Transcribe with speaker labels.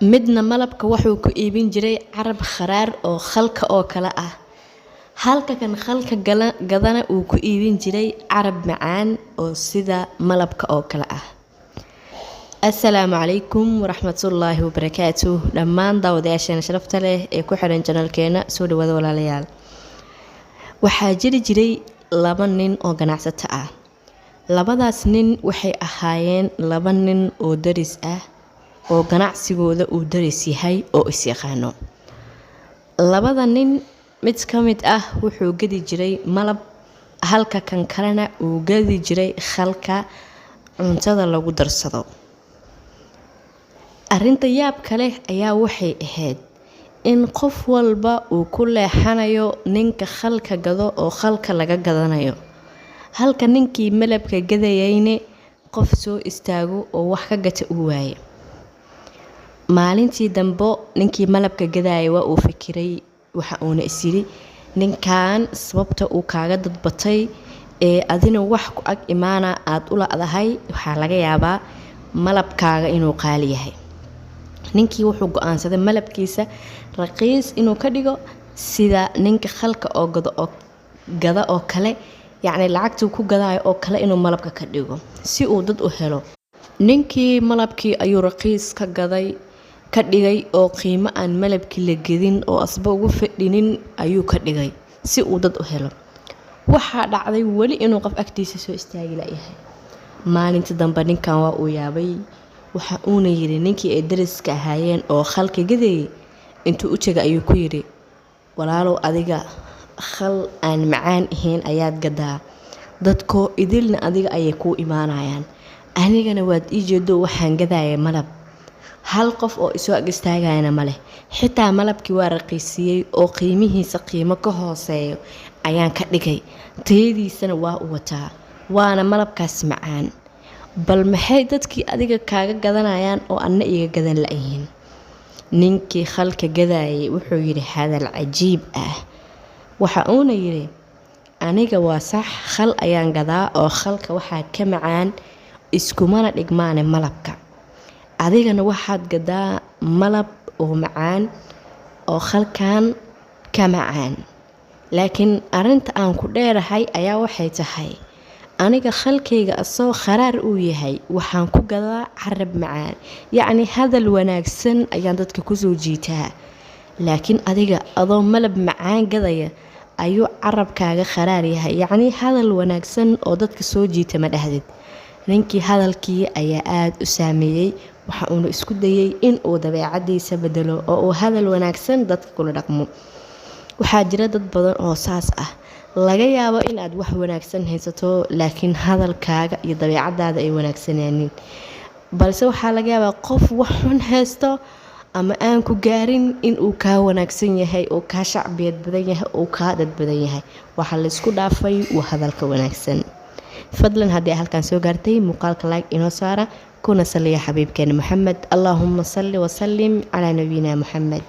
Speaker 1: Midna malabka wuxuu ku iibin jiray carab kharaar oo khalka oo kale ah, halka kan khalka gadana uu ku iibin jiray carab macaan oo sida malabka oo kale ah. Asalaamu calaykum waraxmatullaahi wabarakaatuh dhammaan daawadayaasheena sharafta leh ee ku xiran channelkeena, soo dhawaada walaalayaal. Waxaa jiri jiray laba nin oo ganacsato ah. Labadaas nin waxay ahaayeen laba nin oo daris ah oo ganacsigooda uu daris yahay oo is-yaqaano. Labada nin mid ka mid ah wuxuu gadi jiray malab, halka kan kalena uu gadi jiray khalka cuntada lagu darsado. Arrinta yaabka leh ayaa waxay ahayd in qof walba uu ku leexanayo ninka khalka gado oo khalka laga gadanayo, halka ninkii malabka gadayayne qof soo istaago oo wax ka gata uu waaye. Maalintii dambe ninkii malabka gadayay waa uu fikiray, waxa uuna is yidhi, ninkan sababta uu kaaga dadbatay ee adina wax ku ag imaana aad u la'dahay waxaa laga yaabaa malabkaaga inuu qaali yahay. Ninkii wuxuu go'aansaday malabkiisa raqiis inuu ka dhigo sida ninka khalka oo gado oo gada oo kale, yacni lacagtuu ku gadaayo oo kale inuu malabka ka dhigo si uu dad u helo. Ninkii malabkii ayuu raqiis ka gaday ka dhigay oo qiimo aan malabkii la gedin oo asba ugu fadhinin ayuu ka dhigay si uu dad u helo. Waxaa dhacday weli inuu qof agtiisa soo istaagi layahay. Maalinta dambe ninkan waa uu yaabay, waxa uuna yidhi ninkii ay dariska ahaayeen oo khalka gadayay intuu u tegay ayuu ku yidhi, walaalow adiga khal aan macaan ahayn ayaad gadaa, dadkoo idilna adiga ayay kuu imaanayaan, anigana waad ii jeedo waxaan gadaya malab, hal qof oo isoo ag istaagayana ma leh, xitaa malabkii waa raqiisiyey oo qiimihiisa qiimo ka hooseeyo ayaan ka dhigay, tayadiisana waa u wataa, waana malabkaas macaan, bal maxay dadkii adiga kaaga gadanayaan oo anna iiga gadan la'yihiin? Ninkii khalka gadayay wuxuu yidhi hadal cajiib ah, waxa uuna yidhi, aniga waa sax khal ayaan gadaa oo khalka waxaa ka macaan iskumana dhigmaane malabka, adigana waxaad gadaa malab oo macaan oo khalkan ka macaan, laakiin arrinta aan ku dheerahay ayaa waxay tahay aniga khalkayga asoo kharaar uu yahay waxaan ku gadaa carab macaan, yacni hadal wanaagsan ayaan dadka kusoo jiitaa, laakiin adiga adoo malab macaan gadaya ayuu carabkaaga kharaar yahay, yacni hadal wanaagsan oo dadka soo jiita ma dhahdid. Ninkii hadalkii ayaa aada u saameeyey, waxa uuna isku dayay in uu dabeecadiisa bedelo oo uu hadal wanaagsan dadka kula dhaqmo. Waxaa jira dad badan oo saas ah, laga yaabo inaad wax wanaagsan haysato laakiin hadalkaaga iyo dabeecadaada ay wanaagsanaanin, balse waxaa laga yaabaa qof wax xun haysto ama aan ku gaarin inuu kaa wanaagsan yahay oo kaa shacbiyad badan yahay oo kaa dad badan yahay. Waxaa laysku dhaafay waa hadalka wanaagsan. Fadlan haddii halkan soo gaartay muuqaalka like inoo saara, kuna saliya xabiibkeena Maxamed. Allaahuma salli wasalim calaa nabiyina Maxamed.